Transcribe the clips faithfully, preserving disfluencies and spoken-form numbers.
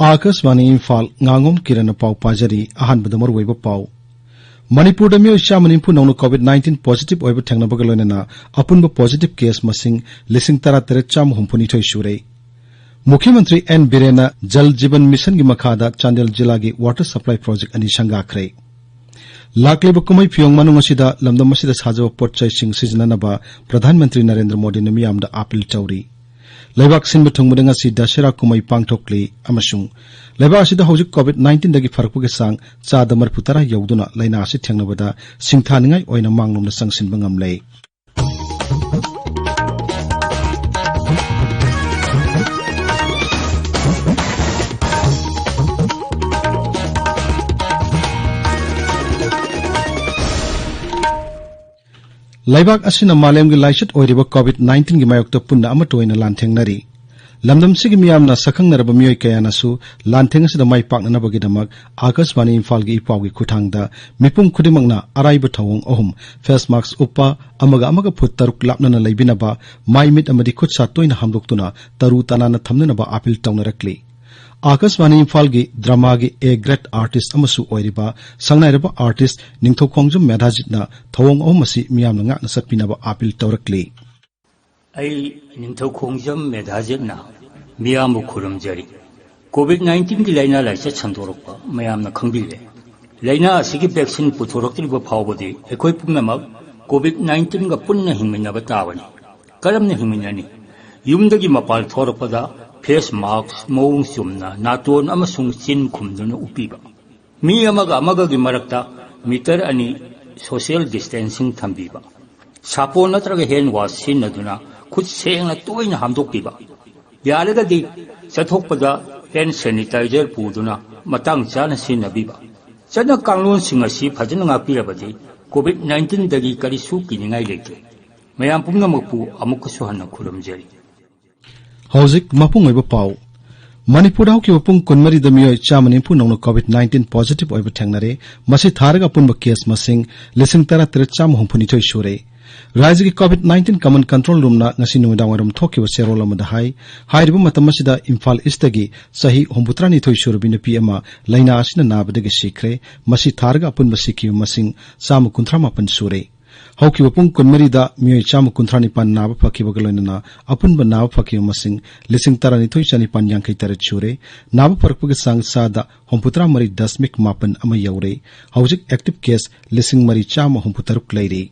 ꯑꯥꯀꯥꯁꯕꯥꯅꯤ ꯏꯝꯐꯥꯜ, ꯉꯥꯉꯣꯝ ꯀꯤꯔꯟꯅ ꯄꯥꯎ ꯄꯥꯖꯔꯤ꯫ ꯑꯍꯥꯟꯕꯗ ꯃꯔꯨꯑꯣꯏꯕ ꯄꯥꯎ꯫ ꯃꯅꯤꯄꯨꯔꯗ ꯃꯤꯑꯣꯏ ꯆꯥꯝꯃ ꯅꯤꯐꯨ ꯅꯧꯅ COVID nineteen positive ꯑꯣꯏꯕ ꯊꯦꯡꯅꯕꯒ ꯂꯣꯏꯅꯅ ꯑꯄꯨꯟꯕ positive case ꯃꯁꯤꯡ ꯂꯤꯁꯤꯡ ꯇꯔꯥ ꯇꯔꯦꯠ ꯆꯥꯝꯃ ꯍꯨꯝꯐꯨ ꯅꯤꯊꯣꯏ ꯁꯨꯔꯦ꯫ ꯃꯨꯈ꯭ꯌ ꯃꯟꯇ꯭ꯔꯤ ꯑꯦꯟ ꯕꯤꯔꯦꯟꯅ ꯖꯜ ꯖꯤꯕꯟ ꯃꯤꯁꯟꯒꯤ ꯃꯈꯥꯗ ꯆꯥꯟꯗꯦꯜ ꯖꯤꯂꯥꯒꯤ water supply project ꯑꯅꯤ ꯁꯪꯒꯥꯈ꯭ꯔꯦ꯫ ꯂꯥꯛꯂꯤꯕ ꯀꯨꯝꯍꯩ ꯐꯤꯌꯣꯡ ꯃꯅꯨꯡ ꯑꯁꯤꯗ ꯂꯝꯗꯝ ꯑꯁꯤꯗ ꯁꯥꯖꯕ ꯄꯣꯠ ꯆꯩꯁꯤꯡ ꯁꯤꯖꯤꯟꯅꯅꯕ ꯄ꯭ꯔꯙꯥꯟ ꯃꯟꯇ꯭ꯔꯤ ꯅꯔꯦꯟꯗ꯭ꯔ ꯃꯣꯗꯤꯅ ꯃꯤꯌꯥꯝꯗ ꯑꯥꯄꯤꯜ ꯇꯧꯔꯤ꯫ ꯂꯩꯕꯥꯛ ꯁꯤꯟꯕ ꯊꯨꯡꯕꯗ ꯉꯁꯤ ꯗꯁꯦꯔꯥ ꯀꯨꯝꯍꯩ ꯄꯥꯡꯊꯣꯛꯂꯤ ꯑꯃꯁꯨꯡ ꯂꯩꯕꯥꯛ ꯑꯁꯤꯗ ꯍꯧꯖꯤꯛ COVID nineteenꯗꯒꯤ ꯐꯔꯛꯄꯒꯤ ꯆꯥꯡ ꯆꯥꯗ ꯃꯔꯤꯐꯨ ꯇꯔꯥ ꯌꯧꯗꯨꯅ ꯂꯥꯏꯅꯥ ꯑꯁꯤ ꯊꯦꯡꯅꯕꯗ ꯁꯤꯡꯊꯥꯅꯤꯡꯉꯥꯏ ꯑꯣꯏꯅ ꯃꯥꯡꯂꯣꯝꯗ ꯆꯪꯁꯤꯟꯕ ꯉꯝꯂꯦ꯫ ꯂꯩꯕꯥꯛ ꯑꯁꯤꯅ ꯃꯥꯂꯦꯝꯒꯤ ꯂꯥꯏꯆꯠ ꯑꯣꯏꯔꯤꯕ COVID nineteenꯒꯤ ꯃꯥꯌꯣꯛꯇ ꯄꯨꯟꯅ ꯑꯃꯠꯇ ꯑꯣꯏꯅ ꯂꯥꯟꯊꯦꯡꯅꯔꯤ꯫ ꯂꯝꯗꯝꯁꯤꯒꯤ ꯃꯤꯌꯥꯝꯅ ꯁꯛꯈꯪꯅꯔꯕ ꯃꯤꯑꯣꯏ ꯀꯌꯥꯅꯁꯨ ꯂꯥꯟꯊꯦꯡ ꯑꯁꯤꯗ ꯃꯥꯏ ꯄꯥꯛꯅꯅꯕꯒꯤꯗꯃꯛ ꯑꯥꯀꯥꯁꯕꯥꯅꯤ ꯏꯝꯐꯥꯜꯒꯤ ꯏꯄꯥꯎꯒꯤ ꯈꯨꯠꯊꯥꯡꯗ ꯃꯤꯄꯨꯝ ꯈꯨꯗꯤꯡꯃꯛꯅ ꯑꯔꯥꯏꯕ ꯊꯧꯑꯣꯡ ꯑꯍꯨꯝ, face mask ꯎꯞꯄ, ꯑꯃꯒ ꯑꯃꯒ ꯐꯨꯠ ꯇꯔꯨꯛ ꯂꯥꯞꯅꯅ ꯂꯩꯕꯤꯅꯕ, ꯃꯥꯏ ꯃꯤꯠ ꯑꯃꯗꯤ ꯈꯨꯠ ꯁꯥ ꯇꯣꯏꯅ ꯍꯥꯝꯗꯣꯛꯇꯨꯅ ꯇꯔꯨ ꯇꯅꯥꯟꯅ ꯊꯝꯅꯅꯕ ꯑꯥꯄꯤꯜ ꯇꯧꯅꯔꯛꯂꯤ꯫ ꯑꯥꯀꯥꯁꯕꯥꯅꯤ ꯏꯝꯐꯥꯜꯒꯤ dramaꯒꯤ A grade artist ꯑꯃꯁꯨ ꯑꯣꯏꯔꯤꯕ ꯁꯛꯅꯥꯏꯔꯕ artist ꯅꯤꯡꯊꯧꯈꯣꯡꯖꯝ ꯃꯦꯙꯥꯖꯤꯠꯅ ꯊꯧꯑꯣꯡ ꯑꯍꯨꯝ ꯑꯁꯤ ꯃꯤꯌꯥꯝꯅ ꯉꯥꯛꯅ ꯆꯠꯄꯤꯅꯕ ꯑꯥꯄꯤꯜ ꯇꯧꯔꯛꯂꯤ꯫ ꯑꯩ ꯅꯤꯡꯊꯧꯈꯣꯡꯖꯝ ꯃꯦꯙꯥꯖꯤꯠꯅ ꯃꯤꯌꯥꯝꯕꯨ ꯈꯨꯔꯨꯝꯖꯔꯤ꯫ COVID nineteenꯒꯤ ꯂꯥꯏꯅꯥ ꯂꯥꯏꯆꯠ ꯁꯟꯗꯣꯔꯛꯄ ꯃꯌꯥꯝꯅ ꯈꯪꯕꯤꯔꯦ꯫ ꯂꯥꯏꯅꯥ ꯑꯁꯤꯒꯤ vaccine ꯄꯨꯊꯣꯔꯛꯇ꯭ꯔꯤꯕ ꯐꯥꯎꯕꯗꯤ ꯑꯩꯈꯣꯏ ꯄꯨꯝꯅꯃꯛ COVID nineteenꯒ ꯄꯨꯟꯅ ꯍꯤꯡꯃꯤꯟꯅꯕ ꯇꯥꯕꯅꯤ꯫ ꯀꯔꯝꯅ ꯍꯤꯡꯃꯤꯟꯅꯅꯤ? ꯌꯨꯝꯗꯒꯤ ꯃꯄꯥꯟ ꯊꯣꯔꯛꯄꯗ face mask ꯃꯑꯣꯡ ꯆꯨꯝꯅ ꯅꯥꯇꯣꯟ ꯑꯃꯁꯨꯡ ꯆꯤꯟ ꯈꯨꯝꯗꯨꯅ ꯎꯞꯄꯤꯕ꯫ ꯃꯤ ꯑꯃꯒ ꯑꯃꯒꯒꯤ ꯃꯔꯛꯇ meter ꯑꯅꯤ social distancing ꯊꯝꯕꯤꯕ꯫ ꯁꯥꯄꯣꯟ ꯅꯠꯇ꯭ꯔꯒ hand wash ꯁꯤꯖꯤꯟꯅꯗꯨꯅ ꯈꯨꯠ ꯁꯦꯡꯅ ꯇꯣꯏꯅ ꯍꯥꯝꯗꯣꯛꯄꯤꯕ꯫ ꯌꯥꯔꯒꯗꯤ ꯆꯠꯊꯣꯛꯄꯗ hand sanitizer ꯄꯨꯗꯨꯅ ꯃꯇꯥꯡ ꯆꯥꯅ ꯁꯤꯖꯤꯟꯅꯕꯤꯕ꯫ ꯆꯠꯅ ꯀꯥꯡꯂꯣꯟꯁꯤꯡ ꯑꯁꯤ ꯐꯖꯅ ꯉꯥꯛꯄꯤꯔꯕꯗꯤ COVID nineteenꯗꯒꯤ ꯀꯔꯤꯁꯨ ꯀꯤꯅꯤꯡꯉꯥꯏ ꯂꯩꯇꯦ꯫ ꯃꯌꯥꯝ ꯄꯨꯝꯅꯃꯛꯄꯨ ꯑꯃꯨꯛꯀꯁꯨ ꯍꯟꯅ ꯈꯨꯔꯨꯝꯖꯔꯤ꯫ ꯍꯧꯖꯤꯛ ꯃꯄꯨꯡ ꯑꯣꯏꯕ ꯄꯥꯎ꯫ ꯃꯅꯤꯄꯨꯔꯗ ꯍꯧꯈꯤꯕ ꯄꯨꯡ ꯀꯨꯟꯃꯔꯤꯗ ꯃꯤꯑꯣꯏ ꯆꯥꯝꯃ ꯅꯤꯐꯨ ꯅꯧꯅ COVID nineteen positive ꯑꯣꯏꯕ ꯊꯦꯡꯅꯔꯦ꯫ ꯃꯁꯤ ꯊꯥꯔꯒ ꯑꯄꯨꯟꯕ case ꯃꯁꯤꯡ ꯂꯤꯁꯤꯡ ꯇꯔꯥ ꯇꯔꯦꯠ ꯆꯥꯝꯃ ꯍꯨꯝꯐꯨ ꯅꯤꯊꯣꯏ ꯁꯨꯔꯦ꯫ ꯔꯥꯖ꯭ꯌꯒꯤ COVID nineteen Common Control Roomꯅ ꯉꯁꯤ ꯅꯨꯃꯤꯗꯥꯡꯋꯥꯏꯔꯝ ꯊꯣꯛꯈꯤꯕ ꯆꯦꯔꯣꯜ ꯑꯃꯗ ꯍꯥꯏ, ꯍꯥꯏꯔꯤꯕ ꯃꯇꯝ ꯑꯁꯤꯗ ꯏꯝꯐꯥꯜ ꯏꯁꯇꯒꯤ ꯆꯍꯤ ꯍꯨꯝꯐꯨꯇꯔꯥꯅꯤꯊꯣꯏ ꯁꯨꯔꯕꯤ ꯅꯨꯄꯤ ꯑꯃ ꯂꯥꯏꯅꯥ ꯑꯁꯤꯅ ꯅꯥꯕꯗꯒꯤ ꯁꯤꯈ꯭ꯔꯦ꯫ ꯃꯁꯤ ꯊꯥꯔꯒ ꯑꯄꯨꯟꯕ ꯁꯤꯈꯤꯕ ꯃꯁꯤꯡ ꯆꯥꯝꯃ ꯀꯨꯟꯊ꯭ꯔꯥ ꯃꯥꯄꯟ ꯁꯨꯔꯦ꯫ ꯍꯧꯈꯤꯕ ꯄꯨꯡ ꯀꯨꯟꯃꯔꯤꯗ ꯃꯤꯑꯣꯏ ꯆꯥꯝꯃ ꯀꯨꯟꯊ꯭ꯔꯥ ꯅꯤꯄꯥꯟ ꯅꯥꯕ ꯐꯈꯤꯕꯒ ꯂꯣꯏꯅꯅ ꯑꯄꯨꯟꯕ ꯅꯥꯕ ꯐꯈꯤꯕ ꯃꯁꯤꯡ ꯂꯤꯁꯤꯡ ꯇꯔꯥꯅꯤꯊꯣꯏ ꯆꯅꯤꯄꯥꯟ ꯌꯥꯡꯈꯩ ꯇꯔꯦꯠ ꯁꯨꯔꯦ꯫ ꯅꯥꯕ ꯐꯔꯛꯄꯒꯤ ꯆꯥꯡ ꯆꯥꯗ ꯍꯨꯝꯐꯨꯇꯔꯥ ꯃꯔꯤ ꯗꯁꯃꯤꯛ ꯃꯥꯄꯟ ꯑꯃ ꯌꯧꯔꯦ꯫ ꯍꯧꯖꯤꯛ active case ꯂꯤꯁꯤꯡ ꯃꯔꯤ ꯆꯥꯝꯃ ꯍꯨꯝꯐꯨ ꯇꯔꯨꯛ ꯂꯩꯔꯤ꯫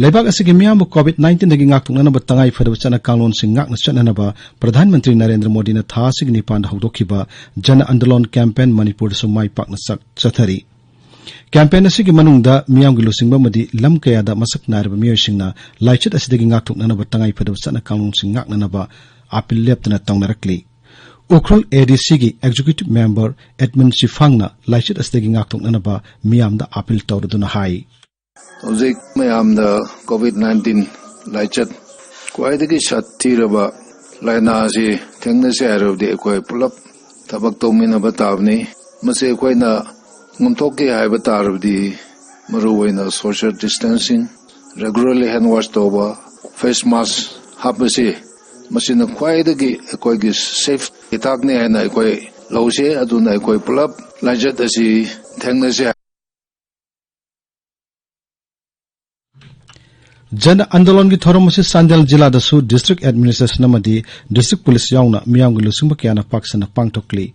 ꯂꯩꯕꯥꯛ ꯑꯁꯤꯒꯤ ꯃꯤꯌꯥꯝꯕꯨ COVID nineteenꯗꯒꯤ ꯉꯥꯛꯊꯣꯛꯅꯅꯕ ꯇꯉꯥꯏ ꯐꯗꯕ ꯆꯠꯅ ꯀꯥꯡꯂꯣꯟꯁꯤꯡ ꯉꯥꯛꯅ ꯆꯠꯅꯅꯕ ꯄ꯭ꯔꯙꯥꯟ ꯃꯟꯇ꯭ꯔꯤ ꯅꯔꯦꯟꯗ꯭ꯔ ꯃꯣꯗꯤꯅ ꯊꯥ ꯑꯁꯤꯒꯤ ꯅꯤꯄꯥꯟꯗ ꯍꯧꯗꯣꯛꯈꯤꯕ ꯖꯟ ꯑꯟꯗꯣꯂꯟ campaign ꯃꯅꯤꯄꯨꯔꯗꯁꯨ ꯃꯥꯏ ꯄꯥꯛꯅ ꯆꯠ-, ꯆꯠꯊꯔꯤ꯫ Campaign ꯑꯁꯤꯒꯤ ꯃꯅꯨꯡꯗ ꯃꯤꯌꯥꯝꯒꯤ ꯂꯨꯆꯤꯡꯕ ꯑꯃꯗꯤ ꯂꯝ ꯀꯌꯥꯗ ꯃꯁꯛ ꯅꯥꯏꯔꯕ ꯃꯤꯑꯣꯏꯁꯤꯡꯅ ꯂꯥꯏꯆꯠ ꯑꯁꯤꯗꯒꯤ ꯉꯥꯛꯊꯣꯛꯅꯅꯕ ꯇꯉꯥꯏ ꯐꯗꯕ ꯆꯠꯅ ꯀꯥꯡꯂꯣꯟꯁꯤꯡ ꯉꯥꯛꯅꯅꯕ ꯑꯥꯄꯤꯜ ꯂꯦꯞꯇꯅ ꯇꯧꯅꯔꯛꯂꯤ꯫ ꯎꯈ꯭ꯔꯨꯜ ADCꯒꯤ executive member ꯑꯦꯗꯃꯟ ꯆꯤꯐꯥꯡꯅ ꯂꯥꯏꯆꯠ ꯑꯁꯤꯗꯒꯤ ꯉꯥꯛꯊꯣꯛꯅꯅꯕ ꯃꯤꯌꯥꯝꯗ ꯑꯥꯄꯤꯜ ꯇꯧꯔꯗꯨꯅ ꯍꯥꯏ꯫ ꯍꯧꯖꯤꯛ ꯃꯌꯥꯝꯗ COVID nineteen ꯂꯥꯏꯆꯠ ꯈ꯭ꯋꯥꯏꯗꯒꯤ ꯁꯥꯊꯤꯔꯕ ꯂꯥꯏꯅꯥ ꯑꯁꯤ ꯊꯦꯡꯅꯁꯦ ꯍꯥꯏꯔꯕꯗꯤ ꯑꯩꯈꯣꯏ ꯄꯨꯂꯞ ꯊꯕꯛ ꯇꯧꯃꯤꯟꯅꯕ ꯇꯥꯕꯅꯤ꯫ ꯃꯁꯤ ꯑꯩꯈꯣꯏꯅ ꯉꯝꯊꯣꯛꯀꯦ ꯍꯥꯏꯕ ꯇꯥꯔꯕꯗꯤ ꯃꯔꯨꯑꯣꯏꯅ social distancing, regularly hand wash ꯇꯧꯕ, face mask ꯍꯥꯞꯄꯁꯤ, ꯃꯁꯤꯅ ꯈ꯭ꯋꯥꯏꯗꯒꯤ ꯑꯩꯈꯣꯏꯒꯤ safe ꯍꯤꯗꯥꯛꯅꯤ ꯍꯥꯏꯅ ꯑꯩꯈꯣꯏ ꯂꯧꯁꯤ꯫ ꯑꯗꯨꯅ ꯑꯩꯈꯣꯏ ꯄꯨꯂꯞ ꯂꯥꯏꯆꯠ ꯑꯁꯤ ꯊꯦꯡꯅꯁꯤ꯫ ꯖꯟ ꯑꯟꯗꯣꯂꯟꯒꯤ ꯊꯧꯔꯝ ꯑꯁꯤ ꯆꯥꯟꯗꯦꯜ ꯖꯤꯂꯥꯗꯁꯨ district administration ꯑꯃꯗꯤ district police ꯌꯥꯎꯅ ꯃꯤꯌꯥꯝꯒꯤ ꯂꯨꯆꯤꯡꯕ ꯀꯌꯥꯅ ꯄꯥꯛ ꯁꯟꯅ ꯄꯥꯡꯊꯣꯛꯂꯤ꯫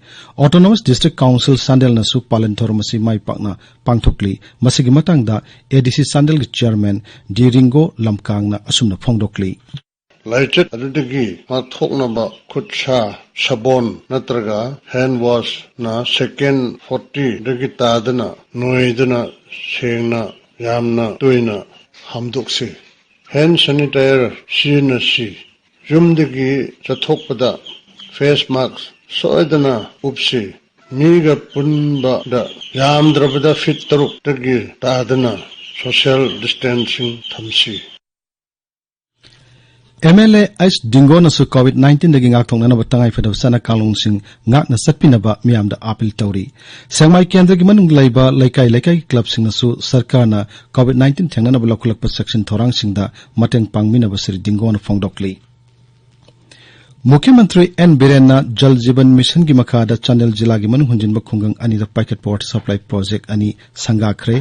Autonomous District Council ꯆꯥꯟꯗꯦꯜꯅꯁꯨ ꯄꯥꯂꯟ ꯊꯧꯔꯝ ꯑꯁꯤ ꯃꯥꯏ ꯄꯥꯛꯅ ꯄꯥꯡꯊꯣꯛꯂꯤ꯫ ꯃꯁꯤꯒꯤ ꯃꯇꯥꯡꯗ ADC ꯆꯥꯟꯗꯦꯜꯒꯤ chairman ꯗꯤ ꯔꯤꯡꯒꯣ ꯂꯝꯀꯥꯡꯅ ꯑꯁꯨꯝꯅ ꯐꯣꯡꯗꯣꯛꯂꯤ꯫ ꯂꯥꯏꯆꯠ ꯑꯗꯨꯗꯒꯤ ꯉꯥꯛꯊꯣꯛꯅꯕ ꯈꯨꯠ ꯁꯥ ꯁꯥꯕꯣꯟ ꯅꯠꯇ꯭ꯔꯒ hand washꯅ second fortyꯗꯒꯤ ꯇꯥꯗꯅ ꯅꯣꯏꯗꯅ ꯁꯦꯡꯅ ꯌꯥꯝꯅ ꯇꯣꯏꯅ ꯍꯥꯝꯗꯣꯛꯁꯤ꯫ Hand sanitizer ꯁꯤꯖꯤꯟꯅꯁꯤ꯫ ꯌꯨꯝꯗꯒꯤ ꯆꯠꯊꯣꯛꯄꯗ face mask ꯁꯣꯏꯗꯅ ꯎꯞꯁꯤ꯫ ꯃꯤꯒ ꯄꯨꯟꯕꯗ ꯌꯥꯝꯗ꯭ꯔꯕꯗ feet ꯇꯔꯨꯛꯇꯒꯤ ꯇꯥꯗꯅ social distancing ꯊꯝꯁꯤ꯫ ꯑꯦꯝ ꯑꯦꯜ ꯑꯦ ꯑꯩꯆ ꯗꯤꯡꯒꯣꯅꯁꯨ ꯀꯣꯚꯤꯗ ꯅꯥꯏꯟꯇꯤꯟꯗꯒꯤ ꯉꯥꯛꯊꯣꯛꯅꯅꯕ ꯇꯉꯥꯏꯐꯗꯕ ꯆꯠꯅ ꯀꯥꯡꯂꯣꯟꯁꯤꯡ ꯉꯥꯛꯅ ꯆꯠꯄꯤꯅꯕ ꯃꯤꯌꯥꯝꯗ ꯑꯥꯄꯤꯜ ꯇꯧꯔꯤ꯫ ꯁꯦꯛꯃꯥꯏ ꯀꯦꯟꯗ꯭ꯔꯒꯤ ꯃꯅꯨꯡꯗ ꯂꯩꯕ ꯂꯩꯀꯥꯏ ꯂꯩꯀꯥꯏꯒꯤ ꯀ꯭ꯂꯕꯁꯤꯡꯅꯁꯨ ꯁꯔꯀꯥꯔꯅ ꯀꯣꯚꯤꯗ ꯅꯥꯏꯟꯇꯤꯟ ꯊꯦꯡꯅꯅꯕ ꯂꯧꯈꯠꯂꯛꯄ ꯆꯦꯛꯁꯤꯟ ꯊꯧꯔꯥꯡꯁꯤꯡꯗ ꯃꯇꯦꯡ ꯄꯥꯡꯃꯤꯟꯅꯕ ꯁ꯭ꯔꯤ ꯗꯤꯡꯒꯣꯅ ꯐꯣꯡꯗꯣꯛꯂꯤ꯫ ꯃꯨꯈ꯭ꯌ ꯃꯟꯇ꯭ꯔꯤ ꯑꯦꯟ ꯕꯤꯔꯦꯟꯅ ꯖꯜ ꯖꯤꯕꯟ ꯃꯤꯁꯟꯒꯤ ꯃꯈꯥꯗ ꯆꯥꯟꯗꯦꯜ ꯖꯤꯂꯥꯒꯤ ꯃꯅꯨꯡ ꯍꯨꯟꯖꯤꯟꯕ ꯈꯨꯡꯒꯪ ꯑꯅꯤꯗ ꯄꯥꯏꯈꯠꯄ ꯋꯥꯇꯔ ꯁꯄ꯭ꯂꯥꯏ ꯄ꯭ꯔꯣꯖꯦꯛ ꯑꯅꯤ ꯁꯪꯒꯥꯈ꯭ꯔꯦ꯫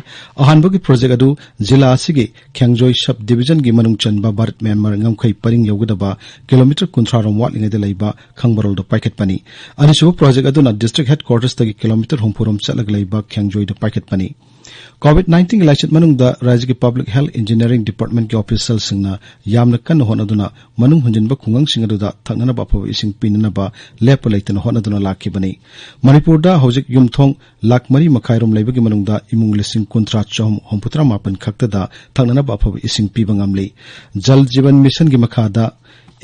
ꯑꯍꯥꯟꯕꯒꯤ ꯄ꯭ꯔꯣꯖꯦꯛ ꯑꯗꯨ ꯖꯤꯂꯥ ꯑꯁꯤꯒꯤ ꯈꯦꯡꯖꯣꯏ ꯁꯕ ꯗꯤꯕꯤꯖꯟꯒꯤ ꯃꯅꯨꯡ ꯆꯟꯕ ꯚꯥꯔꯠ ꯃ꯭ꯌꯥꯟꯃꯥꯔ ꯉꯝꯈꯩ ꯄꯔꯤꯡ ꯌꯧꯒꯗꯕ ꯀꯤꯂꯣꯃꯤꯇꯔ ꯀꯨꯟꯊ꯭ꯔꯥ ꯔꯣꯝ ꯋꯥꯠꯂꯤꯉꯩꯗ ꯂꯩꯕ ꯈꯪꯕꯔꯣꯜꯗ ꯄꯥꯏꯈꯠꯄꯅꯤ꯫ ꯑꯅꯤꯁꯨꯕ ꯄ꯭ꯔꯣꯖꯦꯛ ꯑꯗꯨꯅ ꯗꯤꯁꯇ꯭ꯔꯤꯛ ꯍꯦꯗꯀ꯭ꯋꯥꯇꯔꯁꯇꯒꯤ ꯀꯤꯂꯣꯃꯤꯇꯔ ꯍꯨꯝꯐꯨ ꯔꯣꯝ ꯆꯠꯂꯒ ꯂꯩꯕ ꯈꯦꯡꯖꯣꯏꯗ ꯄꯥꯏꯈꯠꯄꯅꯤ꯫ ꯀꯣꯚꯤꯗ ꯅꯥꯏꯟꯇꯤꯟꯒꯤ ꯂꯥꯏꯆꯠ ꯃꯅꯨꯡꯗ ꯔꯥꯖ꯭ꯌꯒꯤ ꯄꯕ꯭ꯂꯤꯛ ꯍꯦꯜꯊ ꯏꯟꯖꯤꯅꯤꯌꯥꯔꯤꯡ ꯗꯤꯄꯥꯔꯠꯃꯦꯟꯠꯀꯤ ꯑꯣꯐꯤꯁꯤꯌꯦꯜꯁꯤꯡꯅ ꯌꯥꯝꯅ ꯀꯟꯅ ꯍꯣꯠꯅꯗꯨꯅ ꯃꯅꯨꯡ ꯍꯨꯟꯖꯤꯟꯕ ꯈꯨꯡꯒꯪꯁꯤꯡ ꯑꯗꯨꯗ ꯊꯛꯅꯅꯕ ꯑꯐꯕ ꯏꯁꯤꯡ ꯄꯤꯅꯅꯕ ꯂꯦꯞꯄ ꯂꯩꯇꯅ ꯍꯣꯠꯅꯗꯨꯅ ꯂꯥꯛꯈꯤꯕꯅꯤ꯫ ꯃꯅꯤꯄꯨꯔꯗ ꯍꯧꯖꯤꯛ ꯌꯨꯝꯊꯣꯡ ꯂꯥꯈ ꯃꯔꯤ ꯃꯈꯥꯏ ꯔꯣꯝ ꯂꯩꯕꯒꯤ ꯃꯅꯨꯡꯗ ꯏꯃꯨꯡ ꯂꯤꯁꯤꯡ ꯀꯨꯟꯊ꯭ꯔꯥ ꯆꯍꯨꯝ ꯍꯨꯝꯐꯨꯇꯔꯥ ꯃꯥꯄꯟ ꯈꯛꯇꯗ ꯊꯛꯅꯅꯕ ꯑꯐꯕ ꯏꯁꯤꯡ ꯄꯤꯕ ꯉꯝꯂꯤ꯫ ꯖꯜ ꯖꯤꯕꯟ ꯃꯤꯁꯟꯒꯤ ꯃꯈꯥꯗ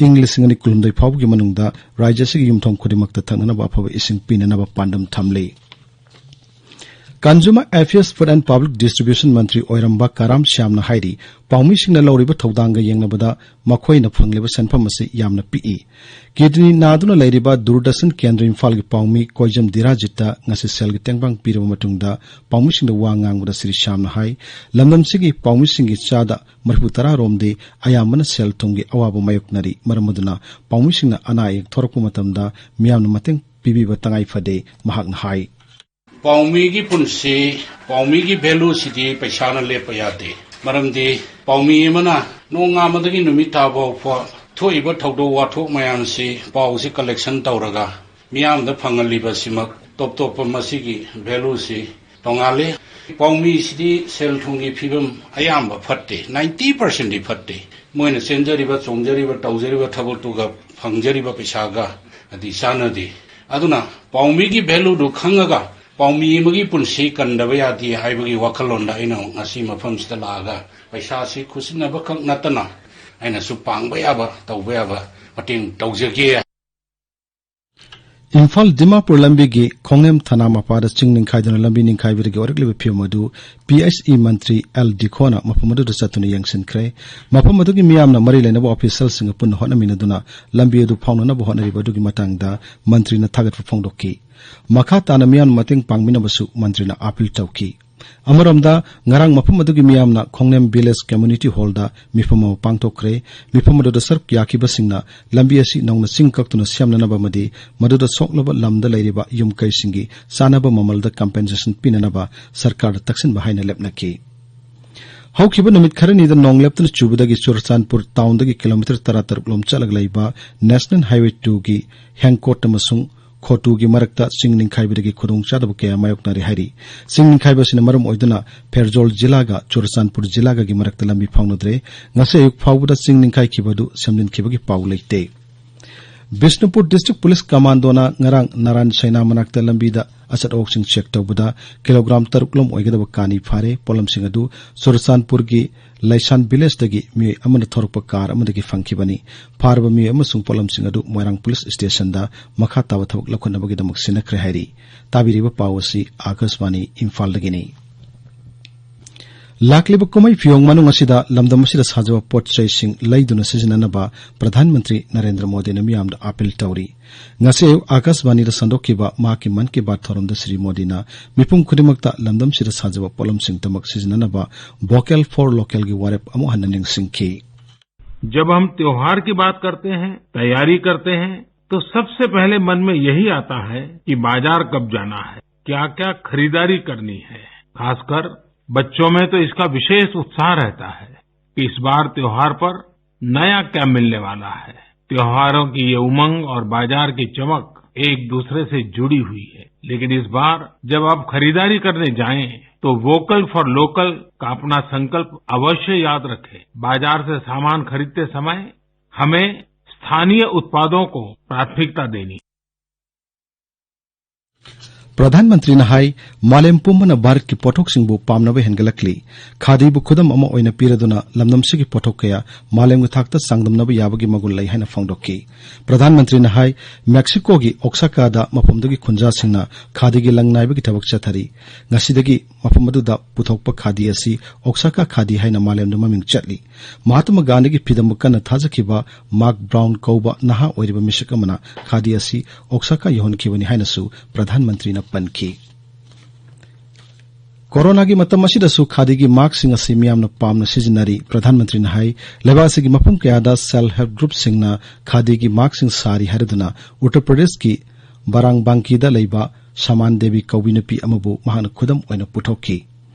ꯏꯪ ꯂꯤꯁꯤꯡ ꯑꯅꯤ ꯀꯨꯟꯍꯨꯝꯗꯣꯏ ꯐꯥꯎꯕꯒꯤ ꯃꯅꯨꯡꯗ ꯔꯥꯖ꯭ꯌ ꯑꯁꯤꯒꯤ ꯌꯨꯝꯊꯣꯡ ꯈꯨꯗꯤꯡꯃꯛꯇ ꯊꯛꯅꯅꯕ ꯑꯐꯕ ꯏꯁꯤꯡ ꯄꯤꯅꯅꯕ ꯄꯥꯟꯗꯝ ꯊꯝꯂꯤ꯫ Consumer Affairs, Food and Public Distribution ꯃꯟꯇ꯭ꯔꯤ ꯑꯣꯏꯔꯝꯕ ꯀꯔꯥꯝ ꯁ꯭ꯌꯥꯝꯅ ꯍꯥꯏꯔꯤ, ꯄꯥꯎꯃꯤꯁꯤꯡꯅ ꯂꯧꯔꯤꯕ ꯊꯧꯗꯥꯡꯒ ꯌꯦꯡꯅꯕꯗ ꯃꯈꯣꯏꯅ ꯐꯪꯂꯤꯕ ꯁꯦꯟꯐꯝ ꯑꯁꯤ ꯌꯥꯝꯅ ꯄꯤꯛꯏ꯫ ꯀꯤꯗꯅꯤ ꯅꯥꯗꯨꯅ ꯂꯩꯔꯤꯕ ꯗꯨꯔꯗꯔꯁꯟ ꯀꯦꯟꯗ꯭ꯔ ꯏꯝꯐꯥꯜꯒꯤ ꯄꯥꯎꯃꯤ ꯀꯣꯏꯖꯝ ꯗꯤꯔꯥꯖꯤꯠꯇ ꯉꯁꯤ ꯁꯦꯜꯒꯤ ꯇꯦꯡꯕꯥꯡ ꯄꯤꯔꯕ ꯃꯇꯨꯡꯗ ꯄꯥꯎꯃꯤꯁꯤꯡꯗ ꯋꯥ ꯉꯥꯡꯕꯗ ꯁ꯭ꯔꯤ ꯁ꯭ꯌꯥꯝꯅ ꯍꯥꯏ, ꯂꯝꯗꯝꯁꯤꯒꯤ ꯄꯥꯎꯃꯤꯁꯤꯡꯒꯤ ꯆꯥꯗ ꯃꯔꯤꯐꯨ ꯇꯔꯥ ꯔꯣꯝꯗꯤ ꯑꯌꯥꯝꯕꯅ ꯁꯦꯜ ꯊꯨꯝꯒꯤ ꯑꯋꯥꯕ ꯃꯥꯌꯣꯛꯅꯔꯤ꯫ ꯃꯔꯝ ꯑꯗꯨꯅ ꯄꯥꯎꯃꯤꯁꯤꯡꯅ ꯑꯅꯥ ꯑꯌꯦꯛ ꯊꯣꯔꯛꯄ ꯃꯇꯝꯗ ꯃꯤꯌꯥꯝꯅ ꯃꯇꯦꯡ ꯄꯤꯕꯤꯕ ꯇꯉꯥꯏ ꯐꯗꯦ, ꯃꯍꯥꯛꯅ ꯍꯥꯏ꯫ ꯄꯥꯎꯃꯤꯒꯤ ꯄꯨꯟꯁꯤ, ꯄꯥꯎꯃꯤꯒꯤ ꯚꯦꯂꯨꯁꯤꯗꯤ ꯄꯩꯁꯥꯅ ꯂꯦꯞꯄ ꯌꯥꯗꯦ꯫ ꯃꯔꯝꯗꯤ ꯄꯥꯎꯃꯤ ꯑꯃꯅ ꯅꯣꯡꯉꯥꯟꯕꯗꯒꯤ ꯅꯨꯃꯤꯠ ꯇꯥꯕ ꯐꯥꯎꯕ ꯊꯣꯛꯏꯕ ꯊꯧꯗꯣꯛ ꯋꯥꯊꯣꯛ ꯃꯌꯥꯝꯁꯤ, ꯄꯥꯎꯁꯤ ꯀꯂꯦꯛꯁꯟ ꯇꯧꯔꯒ ꯃꯤꯌꯥꯝꯗ ꯐꯪꯍꯜꯂꯤꯕꯁꯤꯃꯛ ꯇꯣꯞ ꯇꯣꯞꯄ ꯃꯁꯤꯒꯤ ꯚꯦꯂꯨꯁꯤ ꯇꯣꯉꯥꯜꯂꯤ꯫ ꯄꯥꯎꯃꯤꯁꯤꯗꯤ ꯁꯦꯜ ꯊꯨꯝꯒꯤ ꯐꯤꯕꯝ ꯑꯌꯥꯝꯕ ꯐꯠꯇꯦ, ꯅꯥꯏꯟꯇꯤ ꯄꯥꯔꯁꯦꯟꯗꯤ ꯐꯠꯇꯦ꯫ ꯃꯣꯏꯅ ꯆꯦꯟꯖꯔꯤꯕ, ꯆꯣꯡꯖꯔꯤꯕ, ꯇꯧꯖꯔꯤꯕ ꯊꯕꯛꯇꯨꯒ ꯐꯪꯖꯔꯤꯕ ꯄꯩꯁꯥꯒ ꯑꯗꯤ ꯆꯥꯟꯅꯗꯦ꯫ ꯑꯗꯨꯅ ꯄꯥꯎꯃꯤꯒꯤ ꯚꯦꯂꯨꯗꯨ ꯈꯪꯉꯒ ꯄꯥꯎꯃꯤ ꯑꯃꯒꯤ ꯄꯨꯟꯁꯤ ꯀꯟꯗꯕ ꯌꯥꯗꯦ ꯍꯥꯏꯕꯒꯤ ꯋꯥꯈꯜꯂꯣꯟꯗ ꯑꯩꯅ ꯉꯁꯤ ꯃꯐꯝꯁꯤꯗ ꯂꯥꯛꯑꯒ ꯄꯩꯁꯥꯁꯤ ꯈꯨꯠꯁꯤꯟꯅꯕꯈꯛ ꯅꯠꯇꯅ ꯑꯩꯅꯁꯨ ꯄꯥꯡꯕ ꯌꯥꯕ, ꯇꯧꯕ ꯌꯥꯕ ꯃꯇꯦꯡ ꯇꯧꯖꯒꯦ꯫ ꯏꯝꯐꯥꯜ ꯗꯤꯃꯥꯄꯨꯔ ꯂꯝꯕꯤꯒꯤ ꯈꯣꯡꯅꯦꯝ ꯊꯅꯥ ꯃꯄꯥꯗ ꯆꯤꯡ ꯅꯤꯡꯈꯥꯏꯗꯨꯅ ꯂꯝꯕꯤ ꯅꯤꯡꯈꯥꯏꯕꯗꯒꯤ ꯑꯣꯏꯔꯛꯂꯤꯕ ꯐꯤꯕꯝ ꯑꯗꯨ ꯄꯤ ꯑꯩꯆ ꯏ ꯃꯟꯇ꯭ꯔꯤ ꯑꯦꯜ ꯗꯤꯈꯣꯅ ꯃꯐꯝ ꯑꯗꯨꯗ ꯆꯠꯇꯨꯅ ꯌꯦꯡꯁꯤꯟꯈ꯭ꯔꯦ꯫ ꯃꯐꯝ ꯑꯗꯨꯒꯤ ꯃꯤꯌꯥꯝꯅ ꯃꯔꯤ ꯂꯩꯅꯕ ꯑꯣꯐꯤꯁꯤꯌꯦꯜꯁꯤꯡꯒ ꯄꯨꯟꯅ ꯍꯣꯠꯅꯃꯤꯟꯅꯗꯨꯅ ꯂꯝꯕꯤ ꯑꯗꯨ ꯐꯥꯎꯅꯅꯕ ꯍꯣꯠꯅꯔꯤꯕ ꯑꯗꯨꯒꯤ ꯃꯇꯥꯡꯗ ꯃꯟꯇ꯭ꯔꯤꯅ ꯊꯥꯒꯠꯄ ꯐꯣꯡꯗꯣꯛꯈꯤ꯫ ꯃꯈꯥ ꯇꯥꯅ ꯃꯤꯌꯥꯝꯅ ꯃꯇꯦꯡ ꯄꯥꯡꯃꯤꯟꯅꯕꯁꯨ ꯃꯟꯇ꯭ꯔꯤꯅ ꯑꯥꯄꯤꯜ ꯇꯧꯈꯤ꯫ ꯑꯃꯔꯣꯝꯗ, ꯉꯔꯥꯡ ꯃꯐꯝ ꯑꯗꯨꯒꯤ ꯃꯤꯌꯥꯝꯅ ꯈꯣꯡꯅꯦꯝ ꯚꯤꯂꯦꯖ ꯀꯝꯃ꯭ꯌꯨꯅꯤꯇꯤ ꯍꯣꯜꯗ ꯃꯤꯐꯝ ꯑꯃ ꯄꯥꯡꯊꯣꯛꯈ꯭ꯔꯦ꯫ ꯃꯤꯐꯝ ꯑꯗꯨꯗ ꯁꯔꯨꯛ ꯌꯥꯈꯤꯕꯁꯤꯡꯅ ꯂꯝꯕꯤ ꯑꯁꯤ ꯅꯧꯅ ꯆꯤꯡ ꯀꯛꯇꯨꯅ ꯁꯦꯝꯅꯅꯕ ꯑꯃꯗꯤ ꯃꯗꯨꯗ ꯁꯣꯛꯂꯕ ꯂꯝꯗ ꯂꯩꯔꯤꯕ ꯌꯨꯝ ꯀꯩꯁꯤꯡꯒꯤ ꯆꯥꯅꯕ ꯃꯃꯜꯗ ꯀꯝꯄꯦꯟꯁꯦꯁꯟ ꯄꯤꯅꯅꯕ ꯁꯔꯀꯥꯔꯗ ꯇꯛꯁꯤꯟꯕ ꯍꯥꯏꯅ ꯂꯦꯞꯅꯈꯤ꯫ ꯍꯧꯈꯤꯕ ꯅꯨꯃꯤꯠ ꯈꯔꯅꯤꯗ ꯅꯣꯡ ꯂꯦꯞꯇꯅ ꯆꯨꯕꯗꯒꯤ ꯆꯨꯔꯆꯥꯟꯄꯨꯔ ꯇꯥꯎꯟꯗꯒꯤ ꯀꯤꯂꯣꯃꯤꯇꯔ ꯇꯔꯥ ꯇꯔꯨꯛ ꯂꯣꯝ ꯆꯠꯂꯒ ꯂꯩꯕ ꯅꯦꯁꯅꯦꯜ ꯍꯥꯏꯋꯦ ꯇꯨꯒꯤ ꯍꯦꯡꯀꯣꯠ ꯑꯃꯁꯨꯡ ꯈꯣꯇꯨꯒꯤ ꯃꯔꯛꯇ ꯆꯤꯡ ꯅꯤꯡꯈꯥꯏꯕꯗꯒꯤ ꯈꯨꯗꯣꯡꯆꯥꯗꯕ ꯀꯌꯥ ꯃꯥꯌꯣꯛꯅꯔꯦ ꯍꯥꯏꯔꯤ꯫ ꯆꯤꯡ ꯅꯤꯡꯈꯥꯏꯕ ꯑꯁꯤꯅ ꯃꯔꯝ ꯑꯣꯏꯗꯨꯅ ꯐꯦꯔꯖꯣꯜ ꯖꯤꯂꯥꯒ ꯆꯨꯔꯆꯥꯟꯄꯨꯔ ꯖꯤꯂꯥꯒꯒꯤ ꯃꯔꯛꯇ ꯂꯝꯕꯤ ꯐꯥꯎꯅꯗ꯭ꯔꯦ꯫ ꯉꯁꯤ ꯑꯌꯨꯛ ꯐꯥꯎꯕꯗ ꯆꯤꯡ ꯅꯤꯡꯈꯥꯏꯈꯤꯕ ꯑꯗꯨ ꯁꯦꯝꯖꯤꯟꯈꯤꯕꯒꯤ ꯄꯥꯎ ꯂꯩꯇꯦ꯫ ꯕꯤꯁꯅꯨꯄꯨꯔ ꯗꯤꯁꯇ꯭ꯔꯤꯛ ꯄꯨꯂꯤꯁ ꯀꯃꯥꯟꯗꯣꯅ ꯉꯔꯥꯡ ꯅꯥꯔꯥꯟ ꯁꯩꯅꯥ ꯃꯅꯥꯛꯇ ꯂꯝꯕꯤꯗ ꯑꯆꯠ ꯑꯋꯣꯛꯁꯤꯡ ꯆꯦꯛ ꯇꯧꯕꯗ ꯀꯤꯂꯣꯒ꯭ꯔꯥꯝ ꯇꯔꯨꯛ ꯂꯣꯝ ꯑꯣꯏꯒꯗꯕ ꯀꯥꯅꯤ ꯐꯥꯔꯦ꯫ ꯄꯣꯠꯂꯝꯁꯤꯡ ꯑꯗꯨ ꯆꯨꯔꯆꯥꯟꯄꯨꯔꯒꯤ ꯂꯩꯁꯥꯟ ꯚꯤꯂꯦꯖꯇꯒꯤ ꯃꯤꯑꯣꯏ ꯑꯃꯅ ꯊꯧꯔꯛꯄ ꯀꯥꯔ ꯑꯃꯗꯒꯤ ꯐꯪꯈꯤꯕꯅꯤ꯫ ꯐꯥꯔꯕ ꯃꯤꯑꯣꯏ ꯑꯃꯁꯨꯡ ꯄꯣꯠꯂꯝꯁꯤꯡ ꯑꯗꯨ ꯃꯣꯏꯔꯥꯡ ꯄꯨꯂꯤꯁ ꯁ꯭ꯇꯦꯁꯟꯗ ꯃꯈꯥ ꯇꯥꯕ ꯊꯕꯛ ꯂꯧꯈꯠꯅꯕꯒꯤꯗꯃꯛ ꯁꯤꯟꯅꯈ꯭ꯔꯦ ꯍꯥꯏꯔꯤ꯫ ꯇꯥꯕꯤꯔꯤꯕ ꯄꯥꯎ ꯑꯁꯤ ꯑꯥꯀꯥꯁꯕꯥꯅꯤ ꯏꯝꯐꯥꯜꯗꯒꯤꯅꯤ꯫ ꯂꯥꯛꯂꯤꯕ ꯀꯨꯝꯍꯩ ꯐꯤꯌꯣꯡ ꯃꯅꯨꯡ ꯑꯁꯤꯗ ꯂꯝꯗꯝ ꯑꯁꯤꯗ ꯁꯥꯖꯕ ꯄꯣꯠ ꯆꯩꯁꯤꯡ ꯂꯩꯗꯨꯅ ꯁꯤꯖꯤꯟꯅꯅꯕ ꯄ꯭ꯔꯙꯥꯟ ꯃꯟꯇ꯭ꯔꯤ ꯅꯔꯦꯟꯗ꯭ꯔ ꯃꯣꯗꯤꯅ ꯃꯤꯌꯥꯝꯗ ꯑꯥꯄꯤꯜ ꯇꯧꯔꯤ꯫ ꯉꯁꯤ ꯑꯌꯨꯛ ꯑꯥꯀꯥꯁꯕꯥꯅꯤꯗ ꯁꯟꯗꯣꯛꯈꯤꯕ ꯃꯍꯥꯛꯀꯤ ꯃꯟ ꯀꯤ ꯕꯥꯠ ꯊꯧꯔꯝꯗ ꯁ꯭ꯔꯤ ꯃꯣꯗꯤꯅ ꯃꯤꯄꯨꯝ ꯈꯨꯗꯤꯡꯃꯛꯇ ꯂꯝꯗꯝꯁꯤꯗ ꯁꯥꯖꯕ ꯄꯣꯠꯂꯝꯁꯤꯡꯗꯃꯛ ꯁꯤꯖꯤꯟꯅꯅꯕ ꯚꯣꯀꯦꯜ ꯐꯣꯔ ꯂꯣꯀꯦꯜꯒꯤ ꯋꯥꯔꯦꯞ ꯑꯃꯨꯛ ꯍꯟꯅ ꯅꯤꯡꯁꯤꯡꯈꯤ꯫ जब हम त्योहार की बात करते हैं, तैयारी करते हैं, तो सबसे पहले मन में यही आता है कि बाजार कब जाना है, क्या-क्या खरीदारी करनी है। खासकर बच्चों में तो इसका विशेष उत्साह रहता है कि इस बार त्योहार पर नया क्या मिलने वाला है। त्योहारों की ये उमंग और बाजार की चमक एक दूसरे से जुड़ी हुई है, लेकिन इस बार जब आप खरीदारी करने जाएं, तो वोकल फॉर लोकल का अपना संकल्प अवश्य याद रखें। बाजार से सामान खरीदते समय हमें स्थानीय उत्पादों को प्राथमिकता देनी। ꯄ꯭ꯔꯙꯥꯟ ꯃꯟꯇ꯭ꯔꯤꯅ ꯍꯥꯏ, ꯃꯥꯂꯦꯝ ꯄꯨꯝꯕꯅ ꯚꯥꯔꯠꯀꯤ ꯄꯣꯠꯊꯣꯛꯁꯤꯡꯕꯨ ꯄꯥꯝꯅꯕ ꯍꯦꯟꯒꯠꯂꯛꯂꯤ꯫ ꯈꯥꯗꯤꯕꯨ ꯈꯨꯗꯝ ꯑꯃ ꯑꯣꯏꯅ ꯄꯤꯔꯗꯨꯅ ꯂꯝꯗꯝꯁꯤꯒꯤ ꯄꯣꯠꯊꯣꯛ ꯀꯌꯥ ꯃꯥꯂꯦꯝꯒꯤ ꯊꯥꯛꯇ ꯆꯥꯡꯗꯝꯅꯕ ꯌꯥꯕꯒꯤ ꯃꯒꯨꯟ ꯂꯩ ꯍꯥꯏꯅ ꯐꯣꯡꯗꯣꯛꯈꯤ꯫ ꯄ꯭ꯔꯙꯥꯟ ꯃꯟꯇ꯭ꯔꯤꯅ ꯍꯥꯏ, ꯃꯦꯛꯁꯤꯀꯣꯒꯤ ꯑꯣꯛꯁꯥꯀꯥꯗ ꯃꯐꯝꯗꯨꯒꯤ ꯈꯨꯟꯖꯥꯁꯤꯡꯅ ꯈꯥꯗꯤꯒꯤ ꯂꯪ ꯅꯥꯏꯕꯒꯤ ꯊꯕꯛ ꯆꯠꯊꯔꯤ꯫ ꯉꯁꯤꯗꯒꯤ ꯃꯐꯝ ꯑꯗꯨꯗ ꯄꯨꯊꯣꯛꯄ ꯈꯥꯗꯤ ꯑꯁꯤ ꯑꯣꯛꯁꯥꯀꯥ ꯈꯥꯗꯤ ꯍꯥꯏꯅ ꯃꯥꯂꯦꯝꯗ ꯃꯃꯤꯡ ꯆꯠꯂꯤ꯫ ꯃꯍꯥꯇꯃꯥ ꯒꯥꯟꯙꯤꯒꯤ ꯐꯤꯗꯝꯕꯨ ꯀꯟꯅ ꯊꯥꯖꯈꯤꯕ ꯃꯥꯔꯛ ꯕ꯭ꯔꯥꯎꯟ ꯀꯧꯕ ꯅꯍꯥ ꯑꯣꯏꯔꯤꯕ ꯃꯤꯁꯛ ꯑꯃꯅ ꯈꯥꯗꯤ ꯑꯁꯤ ꯑꯣꯛꯁꯥꯀꯥ ꯌꯧꯍꯟꯈꯤꯕꯅꯤ ꯍꯥꯏꯅꯁꯨ ꯄ꯭ꯔꯙꯥꯟ ꯃꯟꯇ꯭ꯔꯤꯅ ꯄꯟꯈꯤ꯫ ꯀꯣꯔꯣꯅꯥꯒꯤ ꯃꯇꯝ ꯑꯁꯤꯗꯁꯨ ꯈꯥꯗꯤꯒꯤ ꯃꯥꯛꯁꯤꯡ ꯑꯁꯤ ꯃꯤꯌꯥꯝꯅ ꯄꯥꯝꯅ ꯁꯤꯖꯤꯟꯅꯔꯤ꯫ ꯄ꯭ꯔꯙꯥꯟ ꯃꯟꯇ꯭ꯔꯤꯅ ꯍꯥꯏ, ꯂꯩꯕꯥꯛ ꯑꯁꯤꯒꯤ ꯃꯐꯝ ꯀꯌꯥꯗ ꯁꯦꯜꯐ ꯍꯦꯜꯞ ꯒ꯭ꯔꯨꯞꯁꯤꯡꯅ ꯈꯥꯗꯤꯒꯤ ꯃꯥꯛꯁꯤꯡ ꯁꯥꯔꯤ ꯍꯥꯏꯔꯗꯨꯅ ꯎꯠꯇꯔ ꯄ꯭ꯔꯗꯦꯁꯀꯤ ꯕꯥꯔꯥꯡꯕꯥꯡꯀꯤꯗ ꯂꯩꯕ ꯁꯃꯥꯟ ꯗꯦꯕꯤ ꯀꯧꯕꯤ ꯅꯨꯄꯤ ꯑꯃꯕꯨ ꯃꯍꯥꯛꯅ ꯈꯨꯗꯝ ꯑꯣꯏꯅ ꯄꯨꯊꯣꯛꯈꯤ꯫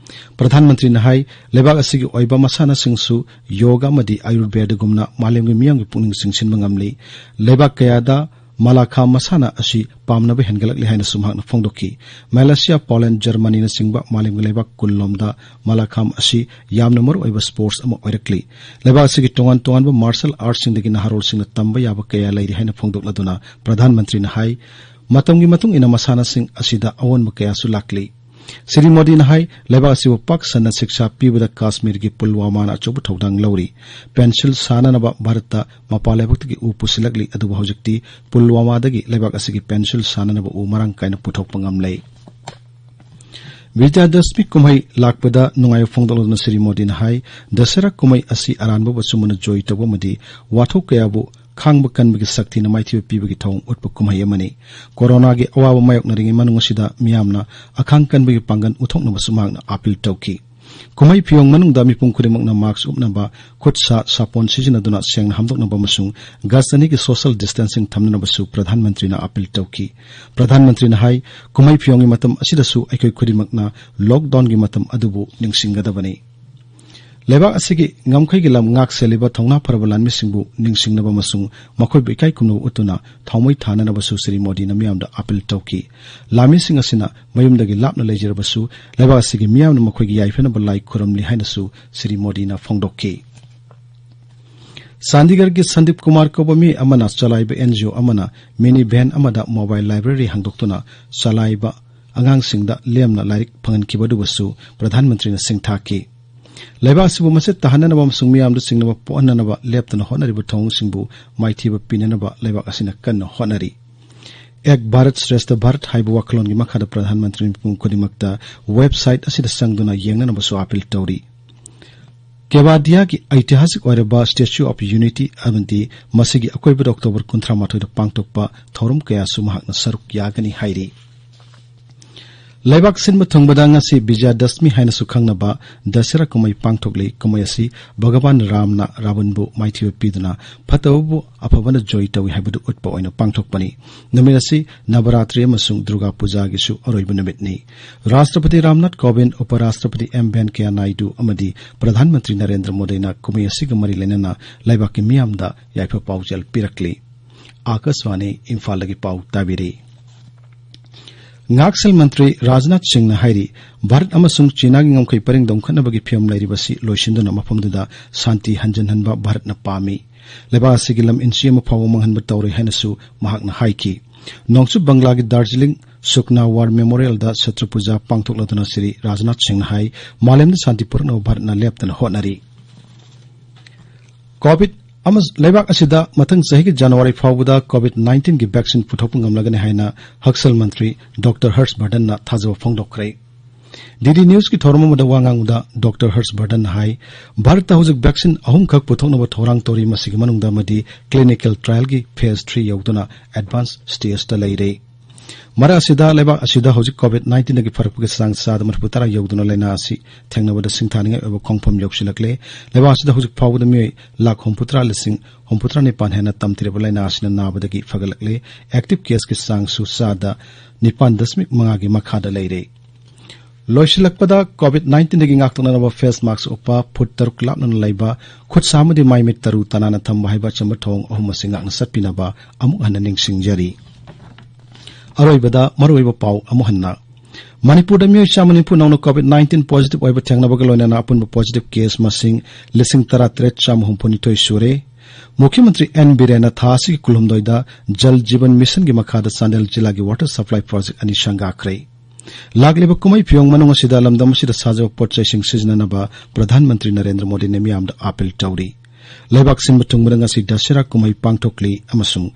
ꯄ꯭ꯔꯙꯥꯟ ꯃꯟꯇ꯭ꯔꯤꯅ ꯍꯥꯏ, ꯂꯩꯕꯥꯛ ꯑꯁꯤꯒꯤ ꯑꯣꯏꯕ ꯃꯁꯥꯟꯅꯁꯤꯡꯁꯨ ꯌꯣꯒ ꯑꯃꯗꯤ ꯑꯥꯌꯨꯔꯕꯦꯗꯒꯨꯝꯅ ꯃꯥꯂꯦꯝꯒꯤ ꯃꯤꯌꯥꯝꯒꯤ ꯄꯨꯛꯅꯤꯡ ꯆꯤꯡꯁꯤꯟꯕ ꯉꯝꯂꯤ꯫ ꯂꯩꯕꯥꯛ ꯀꯌꯥꯗ ꯃꯂꯥꯈꯥꯝ ꯃꯁꯥꯟꯅ ꯑꯁꯤ ꯄꯥꯝꯅꯕ ꯍꯦꯟꯒꯠꯂꯛꯂꯤ ꯍꯥꯏꯅꯁꯨ ꯃꯍꯥꯛꯅ ꯐꯣꯡꯗꯣꯛꯈꯤ꯫ ꯃꯦꯂꯦꯁꯤꯌꯥ, ꯄꯣꯂꯦꯟ, ꯖꯔꯃꯅꯤꯅꯆꯤꯡꯕ ꯃꯥꯂꯦꯝꯒꯤ ꯂꯩꯕꯥꯛ ꯀꯨꯟꯂꯣꯝꯗ ꯃꯂꯥꯈꯥꯝ ꯑꯁꯤ ꯌꯥꯝꯅ ꯃꯔꯨꯑꯣꯏꯕ ꯁ꯭ꯄꯣꯔꯠꯁ ꯑꯃ ꯑꯣꯏꯔꯛꯂꯤ꯫ ꯂꯩꯕꯥꯛ ꯑꯁꯤꯒꯤ ꯇꯣꯉꯥꯟ ꯇꯣꯉꯥꯟꯕ ꯃꯥꯔꯁꯦꯜ ꯑꯥꯔꯠꯁꯤꯡꯗꯒꯤ ꯅꯍꯥꯔꯣꯜꯁꯤꯡꯅ ꯇꯝꯕ ꯌꯥꯕ ꯀꯌꯥ ꯂꯩꯔꯤ ꯍꯥꯏꯅ ꯐꯣꯡꯗꯣꯛꯂꯗꯨꯅ ꯄ꯭ꯔꯙꯥꯟ ꯃꯟꯇ꯭ꯔꯤꯅ ꯍꯥꯏ, ꯃꯇꯝꯒꯤ ꯃꯇꯨꯡ ꯏꯟꯅ ꯃꯁꯥꯟꯅꯁꯤꯡ ꯑꯁꯤꯗ ꯑꯑꯣꯟꯕ ꯀꯌꯥꯁꯨ ꯂꯥꯛꯂꯤ꯫ ꯁ꯭ꯔꯤ ꯃꯣꯗꯤꯅ ꯍꯥꯏ, ꯂꯩꯕꯥꯛ ꯑꯁꯤꯕꯨ ꯄꯥꯛ ꯁꯟꯅ ꯁꯤꯛꯁꯥ ꯄꯤꯕꯗ ꯀꯥꯁꯃꯤꯔꯒꯤ ꯄꯨꯜꯋꯥꯃꯥꯅ ꯑꯆꯧꯕ ꯊꯧꯗꯥꯡ ꯂꯧꯔꯤ꯫ ꯄꯦꯟꯁꯤꯜ ꯁꯥꯅꯅꯕ ꯚꯥꯔꯠꯇ ꯃꯄꯥꯟ ꯂꯩꯕꯥꯛꯇꯒꯤ ꯎ ꯄꯨꯁꯤꯜꯂꯛꯂꯤ, ꯑꯗꯨꯕꯨ ꯍꯧꯖꯤꯛꯇꯤ ꯄꯨꯜꯋꯥꯃꯥꯗꯒꯤ ꯂꯩꯕꯥꯛ ꯑꯁꯤꯒꯤ ꯄꯦꯟꯁꯤꯜ ꯁꯥꯅꯅꯕ ꯎ ꯃꯔꯥꯡ ꯀꯥꯏꯅ ꯄꯨꯊꯣꯛꯄ ꯉꯝꯂꯦ꯫ ꯕꯤꯖꯌꯗꯁꯃꯤ ꯀꯨꯝꯍꯩ ꯂꯥꯛꯄꯗ ꯅꯨꯡꯉꯥꯏꯕ ꯐꯣꯡꯗꯣꯛꯂꯗꯨꯅ ꯁ꯭ꯔꯤ ꯃꯣꯗꯤꯅ ꯍꯥꯏ, ꯗꯁꯦꯔꯥ ꯀꯨꯝꯍꯩ ꯑꯁꯤ ꯑꯔꯥꯟꯕꯕꯨ ꯑꯆꯨꯝꯕꯅ ꯖꯣꯏ ꯇꯧꯕ ꯑꯃꯗꯤ ꯋꯥꯊꯣꯛ ꯀꯌꯥꯕꯨ ꯈꯥꯡꯕ ꯀꯟꯕꯒꯤ ꯁꯛꯇꯤꯅ ꯃꯥꯏꯊꯤꯕ ꯄꯤꯕꯒꯤ ꯊꯧꯑꯣꯡ ꯎꯠꯄ ꯀꯨꯝꯍꯩ ꯑꯃꯅꯤ꯫ ꯀꯣꯔꯣꯅꯥꯒꯤ ꯑꯋꯥꯕ ꯃꯥꯌꯣꯛꯅꯔꯤꯉꯩ ꯃꯅꯨꯡ ꯑꯁꯤꯗ ꯃꯤꯌꯥꯝꯅ ꯑꯈꯥꯡ ꯀꯟꯕꯒꯤ ꯄꯥꯡꯒꯜ ꯎꯠꯊꯣꯛꯅꯕꯁꯨ ꯃꯍꯥꯛꯅ ꯑꯥꯄꯤꯜ ꯇꯧꯈꯤ꯫ ꯀꯨꯝꯍꯩ ꯐꯤꯌꯣꯡ ꯃꯅꯨꯡꯗ ꯃꯤꯄꯨꯝ ꯈꯨꯗꯤꯡꯃꯛꯅ ꯃꯥꯛꯁ ꯎꯞꯅꯕ, ꯈꯨꯠ ꯁꯥ ꯁꯥꯄꯣꯟ ꯁꯤꯖꯤꯟꯅꯗꯨꯅ ꯁꯦꯡꯅ ꯍꯥꯝꯗꯣꯛꯅꯕ ꯑꯃꯁꯨꯡ ꯒꯖ ꯑꯅꯤꯒꯤ ꯁꯣꯁꯤꯌꯦꯜ ꯗꯤꯁꯇꯦꯟꯁꯤꯡ ꯊꯝꯅꯅꯕꯁꯨ ꯄ꯭ꯔꯙꯥꯟ ꯃꯟꯇ꯭ꯔꯤꯅ ꯑꯥꯄꯤꯜ ꯇꯧꯈꯤ꯫ ꯄ꯭ꯔꯙꯥꯟ ꯃꯟꯇ꯭ꯔꯤꯅ ꯍꯥꯏ, ꯀꯨꯝꯍꯩ ꯐꯤꯌꯣꯡꯒꯤ ꯃꯇꯝ ꯑꯁꯤꯗꯁꯨ ꯑꯩꯈꯣꯏ ꯈꯨꯗꯤꯡꯃꯛꯅ ꯂꯣꯛꯗꯥꯎꯟꯒꯤ ꯃꯇꯝ ꯑꯗꯨꯕꯨ ꯅꯤꯡꯁꯤꯡꯒꯗꯕꯅꯤ꯫ ꯂꯩꯕꯥꯛ ꯑꯁꯤꯒꯤ ꯉꯝꯈꯩꯒꯤ ꯂꯝ ꯉꯥꯛ ꯁꯦꯜꯂꯤꯕ ꯊꯧꯅꯥ ꯐꯔꯕ ꯂꯥꯟꯃꯤꯁꯤꯡꯕꯨ ꯅꯤꯡꯁꯤꯡꯅꯕ ꯑꯃꯁꯨꯡ ꯃꯈꯣꯏꯕꯨ ꯏꯀꯥꯏ ꯈꯨꯝꯅꯕ ꯎꯠꯇꯨꯅ ꯊꯥꯎꯃꯩ ꯊꯥꯅꯅꯕꯁꯨ ꯁ꯭ꯔꯤ ꯃꯣꯗꯤꯅ ꯃꯤꯌꯥꯝꯗ ꯑꯥꯄꯤꯜ ꯇꯧꯈꯤ꯫ ꯂꯥꯟꯃꯤꯁꯤꯡ ꯑꯁꯤꯅ ꯃꯌꯨꯝꯗꯒꯤ ꯂꯥꯞꯅ ꯂꯩꯖꯔꯕꯁꯨ ꯂꯩꯕꯥꯛ ꯑꯁꯤꯒꯤ ꯃꯤꯌꯥꯝꯅ ꯃꯈꯣꯏꯒꯤ ꯌꯥꯏꯐꯅꯕ ꯂꯥꯏ ꯈꯨꯔꯨꯝꯂꯤ ꯍꯥꯏꯅꯁꯨ ꯁ꯭ꯔꯤ ꯃꯣꯗꯤꯅ ꯐꯣꯡꯗꯣꯛꯈꯤ꯫ ꯆꯥꯟꯗꯤꯒꯔꯒꯤ ꯁꯟꯗꯤꯞ ꯀꯨꯃꯥꯔ ꯀꯧꯕ ꯃꯤ ꯑꯃꯅ ꯆꯂꯥꯏꯕ ꯑꯦꯟ ꯖꯤ ꯑꯣ ꯑꯃꯅ ꯃꯤꯅꯤ ꯚꯦꯟ ꯑꯃꯗ ꯃꯣꯕꯥꯏꯜ ꯂꯥꯏꯕ꯭ꯔꯦꯔꯤ ꯍꯥꯡꯗꯣꯛꯇꯨꯅ ꯆꯂꯥꯏꯕ ꯑꯉꯥꯡꯁꯤꯡꯗ ꯂꯦꯝꯅ ꯂꯥꯏꯔꯤꯛ ꯐꯪꯍꯟꯈꯤꯕ ꯑꯗꯨꯕꯨꯁꯨ ꯄ꯭ꯔꯙꯥꯟ ꯃꯟꯇ꯭ꯔꯤꯅ ꯁꯤꯡꯊꯥꯈꯤ꯫ ꯂꯩꯕꯥꯛ ꯑꯁꯤꯕꯨ ꯃꯆꯦꯠ ꯇꯥꯍꯟꯅꯅꯕ ꯑꯃꯁꯨꯡ ꯃꯤꯌꯥꯝꯗ ꯆꯤꯡꯅꯕ ꯄꯣꯛꯍꯟꯅꯅꯕ ꯂꯦꯞꯇꯅ ꯍꯣꯠꯅꯔꯤꯕ ꯊꯧꯑꯣꯡꯁꯤꯡꯕꯨ ꯃꯥꯏꯊꯤꯕ ꯄꯤꯅꯅꯕ ꯂꯩꯕꯥꯛ ꯑꯁꯤꯅ ꯀꯟꯅ ꯍꯣꯠꯅꯔꯤ꯫ ꯑꯦꯛ ꯚꯥꯔꯠ ꯁ꯭ꯔꯦꯁꯊ ꯚꯥꯔꯠ ꯍꯥꯏꯕ ꯋꯥꯈꯜꯂꯣꯟꯒꯤ ꯃꯈꯥꯗ ꯄ꯭ꯔꯙꯥꯟ ꯃꯟꯇ꯭ꯔꯤ ꯃꯤꯄꯨꯝ ꯈꯨꯗꯤꯡꯃꯛꯇ ꯋꯦꯕꯁꯥꯏꯠ ꯑꯁꯤꯗ ꯆꯪꯗꯨꯅ ꯌꯦꯡꯅꯅꯕꯁꯨ ꯑꯥꯄꯤꯜ ꯇꯧꯔꯤ꯫ ꯀꯦꯕꯥꯗꯤꯌꯥꯒꯤ ꯑꯩꯇꯤꯍꯥꯁꯤꯛ ꯑꯣꯏꯔꯕ Statue of Unity ꯑꯃꯗꯤ ꯃꯁꯤꯒꯤ ꯑꯀꯣꯏꯕꯗ October ꯀꯨꯟꯊ꯭ꯔꯥ ꯃꯥꯊꯣꯏꯗ ꯄꯥꯡꯊꯣꯛꯄ ꯊꯧꯔꯝ ꯀꯌꯥꯁꯨ ꯃꯍꯥꯛꯅ ꯁꯔꯨꯛ ꯌꯥꯒꯅꯤ ꯍꯥꯏꯔꯤ꯫ ꯂꯩꯕꯥꯛ ꯁꯤꯟꯕ ꯊꯨꯡꯕꯗ ꯉꯁꯤ ꯕꯤꯖꯌꯗꯁꯃꯤ ꯍꯥꯏꯅꯁꯨ ꯈꯪꯅꯕ ꯗꯁꯦꯔꯥ ꯀꯨꯝꯍꯩ ꯄꯥꯡꯊꯣꯛꯂꯤ꯫ ꯀꯨꯝꯍꯩ ꯑꯁꯤ ꯚꯒꯋꯥꯟ ꯔꯥꯝꯅ ꯔꯥꯕꯟꯕꯨ ꯃꯥꯏꯊꯤꯕ ꯄꯤꯗꯨꯅ ꯐꯠꯇꯕꯕꯨ ꯑꯐꯕꯅ ꯖꯣꯏ ꯇꯧꯏ ꯍꯥꯏꯕꯗꯨ ꯎꯠꯄ ꯑꯣꯏꯅ ꯄꯥꯡꯊꯣꯛꯄꯅꯤ꯫ ꯅꯨꯃꯤꯠ ꯑꯁꯤ ꯅꯕꯔꯥꯇ꯭ꯔꯤ ꯑꯃꯁꯨꯡ ꯗꯨꯔꯒꯥ ꯄꯨꯖꯥꯒꯤꯁꯨ ꯑꯔꯣꯏꯕ ꯅꯨꯃꯤꯠꯅꯤ꯫ ꯔꯥꯁꯇ꯭ꯔꯄꯇꯤ ꯔꯥꯝꯅꯥꯊ ꯀꯣꯕꯤꯟꯗ, ꯎꯄꯔꯥꯁꯇ꯭ꯔꯄꯇꯤ ꯑꯦꯝ ꯚꯦꯟꯀꯌꯥ ꯅꯥꯏꯗꯨ ꯑꯃꯗꯤ ꯄ꯭ꯔꯙꯥꯟ ꯃꯟꯇ꯭ꯔꯤ ꯅꯔꯦꯟꯗ꯭ꯔ ꯃꯣꯗꯤꯅ ꯀꯨꯝꯍꯩ ꯑꯁꯤꯒ ꯃꯔꯤ ꯂꯩꯅꯅ ꯂꯩꯕꯥꯛꯀꯤ ꯃꯤꯌꯥꯝꯗ ꯌꯥꯏꯐ ꯄꯥꯎꯖꯦꯜ ꯄꯤꯔꯛꯂꯤ꯫ ꯑꯥꯀꯥꯁꯕꯥꯅꯤ ꯏꯝꯐꯥꯜꯗꯒꯤ ꯄꯥꯎ ꯇꯥꯕꯤꯔꯤ꯫ ꯉꯥꯛꯁꯦꯜ ꯃꯟꯇ꯭ꯔꯤ ꯔꯥꯖꯅꯥꯊ ꯁꯤꯡꯅ ꯍꯥꯏꯔꯤ, ꯚꯥꯔꯠ ꯑꯃꯁꯨꯡ ꯆꯤꯅꯥꯒꯤ ꯉꯝꯈꯩ ꯄꯔꯤꯡ ꯗꯣꯟꯈꯠꯅꯕꯒꯤ ꯐꯤꯚꯝ ꯂꯩꯔꯤꯕꯁꯤ ꯂꯣꯏꯁꯤꯟꯗꯨꯅ ꯃꯐꯝꯗꯨꯗ ꯁꯥꯟꯇꯤ ꯍꯟꯖꯤꯟꯍꯟꯕ ꯚꯥꯔꯠꯅ ꯄꯥꯝꯃꯤ꯫ ꯂꯩꯕꯥꯛ ꯑꯁꯤꯒꯤ ꯂꯝ ꯏꯟꯆꯤ ꯑꯃ ꯐꯥꯎꯕ ꯃꯥꯡꯍꯟꯕ ꯇꯧꯔꯣꯏ ꯍꯥꯏꯅꯁꯨ ꯃꯍꯥꯛꯅ ꯍꯥꯏꯈꯤ꯫ ꯅꯣꯡꯆꯨꯞ ꯕꯪꯒ꯭ꯂꯥꯒꯤ ꯗꯥꯔꯖꯤꯂꯤꯡ ꯁꯨꯛꯅꯥ ꯋꯥꯔ ꯃꯦꯃꯣꯔꯤꯌꯦꯜꯗ ꯁꯇ꯭ꯔ ꯄꯨꯖꯥ ꯄꯥꯡꯊꯣꯛꯂꯗꯨꯅ ꯁ꯭ꯔꯤ ꯔꯥꯖꯅꯥꯊ ꯁꯤꯡꯅ ꯍꯥꯏ, ꯃꯥꯂꯦꯝꯗ ꯁꯥꯟꯇꯤ ꯄꯨꯔꯛꯅꯕ ꯚꯥꯔꯠꯅ ꯂꯦꯞꯇꯅ ꯍꯣꯠꯅꯔꯤ꯫ ꯀꯣꯚꯤꯗ ꯑꯃ, ꯂꯩꯕꯥꯛ ꯑꯁꯤꯗ ꯃꯊꯪ ꯆꯍꯤꯒꯤ ꯖꯅꯋꯥꯔꯤ ꯐꯥꯎꯕꯗ ꯀꯣꯚꯤꯗ ꯅꯥꯏꯟꯇꯤꯟꯒꯤ ꯚꯦꯛꯁꯤꯟ ꯄꯨꯊꯣꯛꯄ ꯉꯝꯂꯒꯅꯤ ꯍꯥꯏꯅ ꯍꯛꯁꯦꯜ ꯃꯟꯇ꯭ꯔꯤ ꯗꯣꯛꯇꯔ ꯍꯔꯁ ꯕꯔꯗꯟꯅ ꯊꯥꯖꯕ ꯐꯣꯡꯗꯣꯛꯈ꯭ꯔꯦ꯫ ꯗꯤꯗꯤ ꯅ꯭ꯌꯨꯁꯀꯤ ꯊꯧꯔꯝ ꯑꯃꯗ ꯋꯥ ꯉꯥꯡꯕꯗ ꯗꯣꯛꯇꯔ ꯍꯔꯁ ꯕꯔꯗꯟꯅ ꯍꯥꯏ, ꯚꯥꯔꯠꯇ ꯍꯧꯖꯤꯛ ꯚꯦꯛꯁꯤꯟ ꯑꯍꯨꯝꯈꯛ ꯄꯨꯊꯣꯛꯅꯕ ꯊꯧꯔꯥꯡ ꯇꯧꯔꯤ, ꯃꯁꯤꯒꯤ ꯃꯅꯨꯡꯗ ꯑꯃꯗꯤ ꯀ꯭ꯂꯤꯅꯤꯀꯦꯜ ꯇ꯭ꯔꯥꯌꯦꯜꯒꯤ ꯐꯦꯖ ꯊ꯭ꯔꯤ ꯌꯧꯗꯨꯅ ꯑꯦꯗꯚꯥꯟꯁ ꯁ꯭ꯇꯦꯖꯇ ꯂꯩꯔꯦ꯫ ꯃꯔꯛ ꯑꯁꯤꯗ ꯂꯩꯕꯥꯛ ꯑꯁꯤꯗ ꯍꯧꯖꯤꯛ ꯀꯣꯚꯤꯗ ꯅꯥꯏꯟꯇꯤꯟꯗꯒꯤ ꯐꯔꯛꯄꯒꯤ ꯆꯥꯡ ꯆꯥꯗ ꯃꯔꯤꯐꯨ ꯇꯔꯥ ꯌꯧꯗꯨꯅ ꯂꯩꯅꯥ ꯑꯁꯤ ꯊꯦꯡꯅꯕꯗ ꯁꯤꯡꯊꯥꯅꯤꯡꯉꯥꯏ ꯑꯣꯏꯕ ꯈꯣꯡꯐꯝ ꯌꯧꯁꯤꯜꯂꯛꯂꯦ꯫ ꯂꯩꯕꯥꯛ ꯑꯁꯤꯗ ꯍꯧꯖꯤꯛ ꯐꯥꯎꯕꯗ ꯃꯤꯑꯣꯏ ꯂꯥꯈ ꯍꯨꯝꯐꯨꯇꯔꯥ ꯂꯤꯁꯤꯡ ꯍꯨꯝꯐꯨꯇꯔꯥ ꯅꯤꯄꯥꯟ ꯍꯦꯟꯅ ꯇꯝꯊꯤꯔꯕ ꯂꯩꯅꯥ ꯑꯁꯤꯅ ꯅꯥꯕꯗꯒꯤ ꯐꯒꯠꯂꯛꯂꯦ꯫ ꯑꯦꯛꯇꯤꯚ ꯀꯦꯁꯀꯤ ꯆꯥꯡꯁꯨ ꯆꯥꯗ ꯅꯤꯄꯥꯟ ꯗꯁꯃꯤꯛ ꯃꯉꯥꯒꯤ ꯃꯈꯥꯗ ꯂꯩꯔꯦ꯫ ꯂꯣꯏꯁꯤꯜꯂꯛꯄꯗ ꯀꯣꯚꯤꯗ ꯅꯥꯏꯟꯇꯤꯟꯗꯒꯤ ꯉꯥꯛꯊꯣꯛꯅꯅꯕ ꯐꯦꯁ ꯃꯥꯛꯁ ꯎꯞꯄ, ꯐꯨꯠ ꯇꯔꯨꯛ ꯂꯥꯞꯅꯅ ꯂꯩꯕ, ꯈꯨꯠ ꯁꯥ ꯑꯃꯗꯤ ꯃꯥꯏ ꯃꯤꯠ ꯇꯔꯨ ꯇꯅꯥꯟꯅ ꯊꯝꯕ ꯍꯥꯏꯕ ꯑꯆꯝꯕ ꯊꯧꯑꯣꯡ ꯑꯍꯨꯝ ꯑꯁꯤ ꯉꯥꯛꯅ ꯆꯠꯄꯤꯅꯕ ꯑꯃꯨꯛ ꯍꯟꯅ ꯅꯤꯡꯁꯤꯡꯖꯔꯤ꯫ ꯑꯔꯣꯏꯕꯗ ꯃꯔꯨꯑꯣꯏꯕ ꯄꯥꯎ ꯑꯃꯨꯛ ꯍꯟꯅ꯫ ꯃꯅꯤꯄꯨꯔꯗ ꯃꯤꯑꯣꯏ ꯆꯥꯝꯃ ꯅꯤꯐꯨ ꯅꯧꯅ ꯀꯣꯚꯤꯗ ꯅꯥꯏꯟꯇꯤꯟ ꯄꯣꯖꯤꯇꯤꯚ ꯑꯣꯏꯕ ꯊꯦꯡꯅꯕꯒ ꯂꯣꯏꯅꯅ ꯑꯄꯨꯟꯕ ꯄꯣꯖꯤꯇꯤꯚ ꯀꯦꯁ ꯃꯁꯤꯡ ꯂꯤꯁꯤꯡ ꯇꯔꯥꯇꯔꯦꯠ ꯆꯥꯝꯃ ꯍꯨꯝꯐꯨꯅꯤꯊꯣꯏ ꯁꯨꯔꯦ꯫ ꯃꯨꯈ꯭ꯌ ꯃꯟꯇ꯭ꯔꯤ ꯑꯦꯟ ꯕꯤꯔꯦꯟꯅ ꯊꯥ ꯑꯁꯤꯒꯤ ꯀꯨꯟꯍꯨꯝꯗꯣꯏꯗ ꯖꯜ ꯖꯤꯕꯟ ꯃꯤꯁꯟꯒꯤ ꯃꯈꯥꯗ ꯆꯥꯟꯗꯦꯜ ꯖꯤꯂꯥꯒꯤ ꯋꯥꯇꯔ ꯁꯄ꯭ꯂꯥꯏ ꯄ꯭ꯔꯣꯖꯦꯛ ꯑꯅꯤ ꯁꯪꯒꯥꯈ꯭ꯔꯦ꯫ ꯂꯥꯛꯂꯤꯕ ꯀꯨꯝꯍꯩ ꯐꯤꯌꯣꯡ ꯃꯅꯨꯡ ꯑꯁꯤꯗ ꯂꯝꯗꯝ ꯑꯁꯤꯗ ꯁꯥꯖꯕ ꯄꯣꯠ ꯆꯩꯁꯤꯡ ꯁꯤꯖꯤꯟꯅꯅꯕ ꯄ꯭ꯔꯙꯥꯟ ꯃꯟꯇ꯭ꯔꯤ ꯅꯔꯦꯟꯗ꯭ꯔ ꯃꯣꯗꯤꯅ ꯃꯤꯌꯥꯝꯗ ꯑꯥꯄꯤꯜ ꯇꯧꯔꯤ꯫ ꯂꯩꯕꯥꯛ ꯁꯤꯟꯕ ꯊꯨꯡꯕꯗ ꯉꯁꯤ ꯗꯁꯦꯔꯥ ꯀꯨꯝꯍꯩ ꯄꯥꯡꯊꯣꯛꯂꯤ ꯑꯃꯁꯨꯡ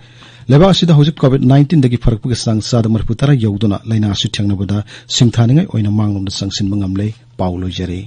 ꯂꯩꯕꯥꯛ ꯑꯁꯤꯗ ꯍꯧꯖꯤꯛ COVID nineteenꯗꯒꯤ ꯐꯔꯛꯄꯒꯤ ꯆꯥꯡ ꯆꯥꯗ ꯃꯔꯤꯐꯨ ꯇꯔꯥ ꯌꯧꯗꯨꯅ ꯂꯥꯏꯅꯥ ꯑꯁꯤ ꯊꯦꯡꯅꯕꯗ ꯁꯤꯡꯊꯥꯅꯤꯡꯉꯥꯏ ꯑꯣꯏꯅ ꯃꯥꯡꯂꯣꯝꯗ ꯆꯪꯁꯤꯟꯕ ꯉꯝꯂꯦ꯫ ꯄꯥꯎ ꯂꯣꯏꯖꯔꯦ꯫